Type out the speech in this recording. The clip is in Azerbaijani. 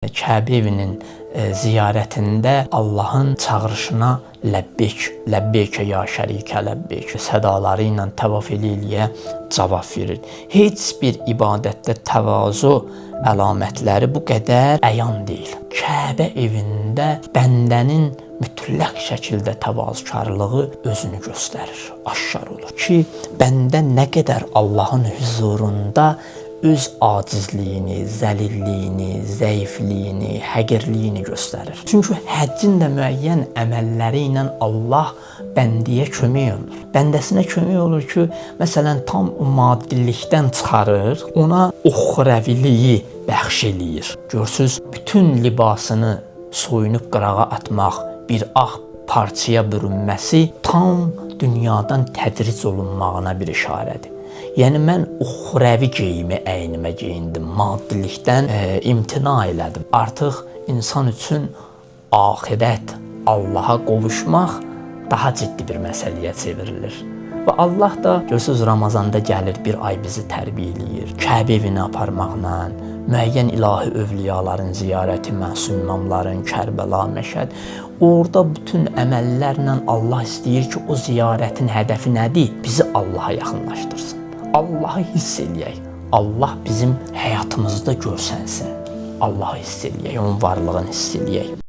Kəbə evinin ziyarətində Allahın çağırışına ləbbeyk, ləbbeykə ya şərikə ləbbeyk sədaları ilə təvaf eləyə cavab verir. Heç bir ibadətdə təvazu əlamətləri bu qədər əyan deyil. Kəbə evində bəndənin mütləq şəkildə təvazökarlığı özünü göstərir, aşkar olur ki, bəndə nə qədər Allahın huzurunda öz acizliyini, zəlilliyini, zəifliyini, həqirliyini göstərir. Çünki həccin də müəyyən əməlləri ilə Allah bəndəyə kömək olur. Bəndəsinə kömək olur ki, məsələn, tam o maddilikdən çıxarır, ona uxrəviliyi bəxş eləyir. Görürsüz, bütün libasını soyunub qırağa atmaq, bir ağ parçaya bürünməsi tam dünyadan tədric olunmağına bir işarədir. Yəni mən uxrəvi geyimi əynimə geyindim, maddilikdən imtina elədim. Artıq insan üçün axirət, Allaha qovuşmaq daha ciddi bir məsələyə çevrilir. Və Allah da görürsüz Ramazanda gəlir, bir ay bizi tərbiyə eləyir. Kəbə evinə aparmaqla, müəyyən ilahi övliyaların ziyarəti, məsum imamların, Kərbəla, Məşəd. Orada bütün əməllərlə Allah istəyir ki, o ziyarətin hədəfi nədir? Bizi Allaha yaxınlaşdırsın. Allahı hiss eləyək. Allah bizim həyatımızda görsənsin. Allahı hiss eləyək, onun varlığını hiss eləyək.